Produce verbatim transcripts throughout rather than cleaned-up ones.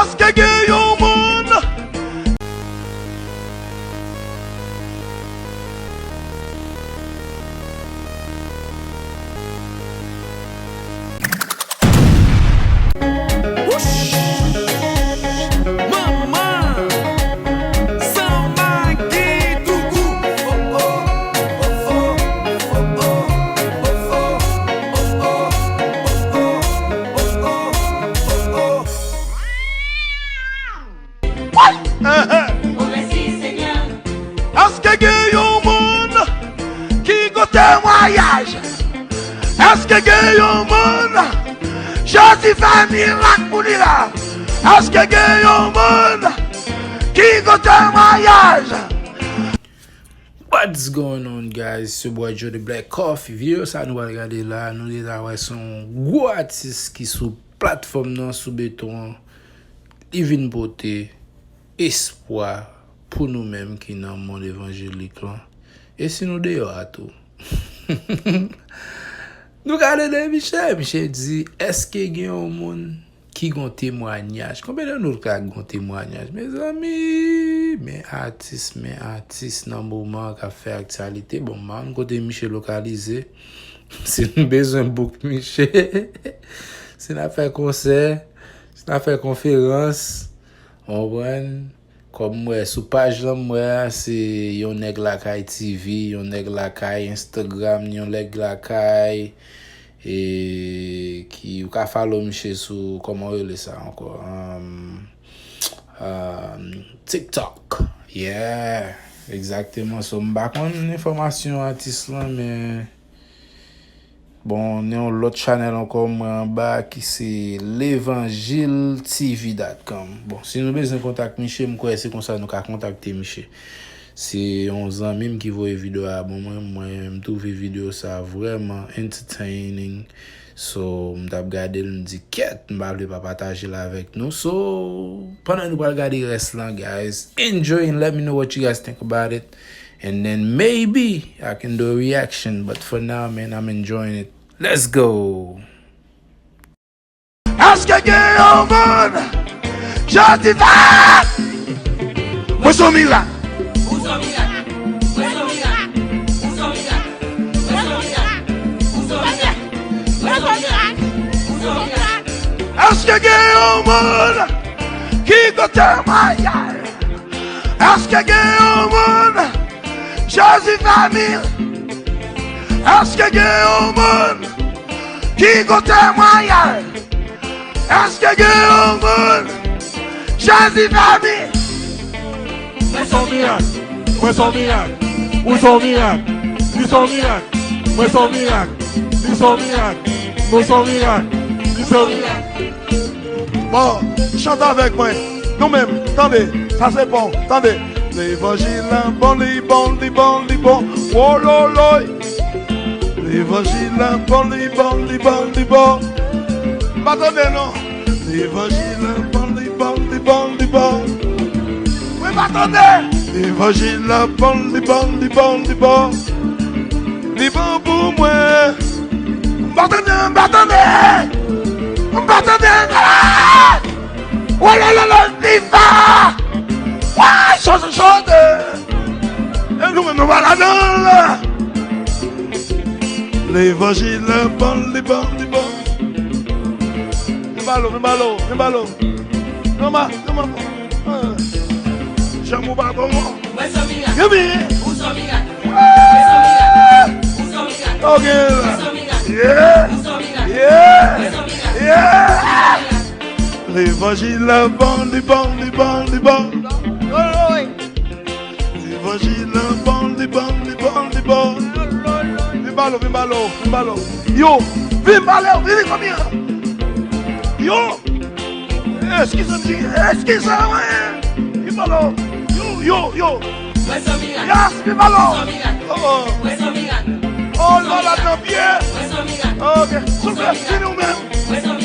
Èske gen yon moun? Èske gen yon moun ki gon temwayaj? Èske gen yon moun? Jezi fè mirak pou li la. Èske gen yon moun ki gon temwayaj? What's going on, guys? It's your boy Joe the Black Coffee. Videyo sa nou pral gade la, nou deja wè se yon gwo atis ki sou platfòm nan, sou beton an. Li vin pote espwa pou nou menm ki nan mond evanjelik lan. E si nou deyò a tou? Nou ka tande Miche, Miche di, èske gen yon moun ki gon temwayaj? Konbyen nan nou ka gon temwayaj? Mezanmi, men atis, men atis nan moman k ap fè aktyalite. Bon, m pa konn kote Miche lokalize. Si nou bezwen book Miche, si n ap fè konsè, si n ap fè konferans, w konprann? Kòm m wè sou paj lan, m wè a, se Yon Nèg Lakay T V, Yon Nèg Lakay Instagram, Yon Nèg Lakay, e, ki, ou ka follow Miche sou, kòman yo rele sa ankò? Um, um, TikTok. Yeah, egzakteman. So, m pa konn enfòmasyon atis lan, men bon, gen yon lòt chanèl ankò mwen anba ki se levanjil T V dot com. Bon, si nou bezwen kontak Miche, m kwè se konsa nou ka kontakte Miche. Se yon zanmi m ki voye videyo a ban mwen, mwen, m twouve videyo sa vrèman entertaining. So, m t ap gade l, m di, "Kèt, m pa vle pa pataje l avèk nou." So, pandan nou pral gade rès lan, guys, enjoy and let me know what you guys think about it. And then maybe I can do a reaction, but for now, man, I'm enjoying it. Let's go! Èske gen yon moun? Jezi fè! Mwen se yon mirak. Èske gen yon moun ki gon temwayaj? Èske gen yon moun? Jezi fè mirak. Èske gen yon moun ki gon temwayaj? Èske gen yon moun? Jezi fè mirak. Mwen se yon mirak. Mwen se yon mirak. Ou se yon mirak. Li se yon mirak. Mwen se yon mirak. Li se yon mirak. Nou se yon mirak. Li se yon mirak. Bon, chante avèk mwen. Nou menm, tande, sa se bon, tande. Levanjil la bon, li bon, li bon, li bon. Wololoy. Levanjil la bon, li bon, li bon, li bon. M pa tande non. Levanjil la bon, li bon, li bon, li bon. Mwen pa tande. Levanjil la bon, li bon, li bon, li bon. Li bon pou mwen. M pa tande, m pa tande. M pa tande. Ah! Oh là là là, viva! Wouy, chante, chante! E nou menm nou pa ladan l. Levanjil la bon, li bon, li bon. Vin ba l, vin ba l, vin ba l. Non, ma, non, ma. Ah. Janm ou pa bon. Mwen se yon mirak. Ou se yon mirak. Mwen se yon mirak. Ou se yon mirak. Ok. Mwen se yon mirak. Yeah. Ou se yon mirak. Yeah. Mwen se yon mirak. Yeah. Levanjil la bon, li bon, li bon, li bon. Levanjil la bon, li bon, li bon, li bon. Vin ba l, vin ba l, vin ba l. Yo, vin ba l, vini kòmè. Yo. Eskize m, eskize m. Vin ba l. Yo, yo, yo. Yas, vin ba l. Oh, oh. Oh, la, la, nan pye. Ok, souple, vini ou menm.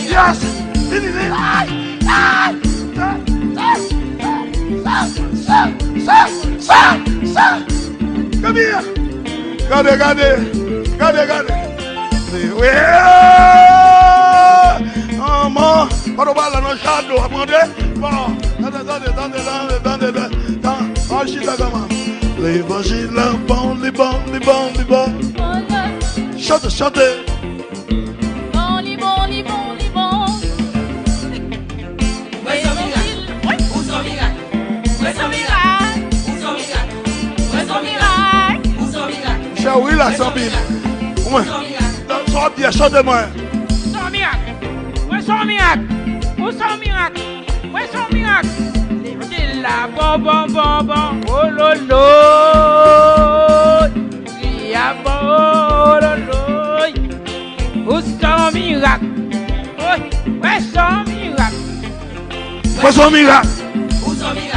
Yas, vini, vini. Ay, ay. Sa, sa, sa, sa, sa. Come here. Gade, gade. Gade, gade. Wi. Global la nan chado, ap rantre. Bon, tande, tande, tande, tande, tande, tande. Al chita kòman. Levanjil la bon, li bon, li bon, li bon. Chante, chante. Bon, li bon, li bon, li bon. Mwen se yon mirak. Ou se yon mirak. Mwen se yon mirak. Ou se yon mirak. Mwen se yon mirak. Ou se yon mirak. Chè wi la sanbi. Mwen. Sa w ap di a, chante mwen. Ou se yon mirak. Mwen se yon mirak. Ou se yon mirak. Mwen se yon mirak. Levanjil la bon, bon, bon, bon. Ololo. Li a bon, ololo. Ou se yon mirak. Mwen se yon mirak. Mwen se yon mirak. Ou se yon mirak.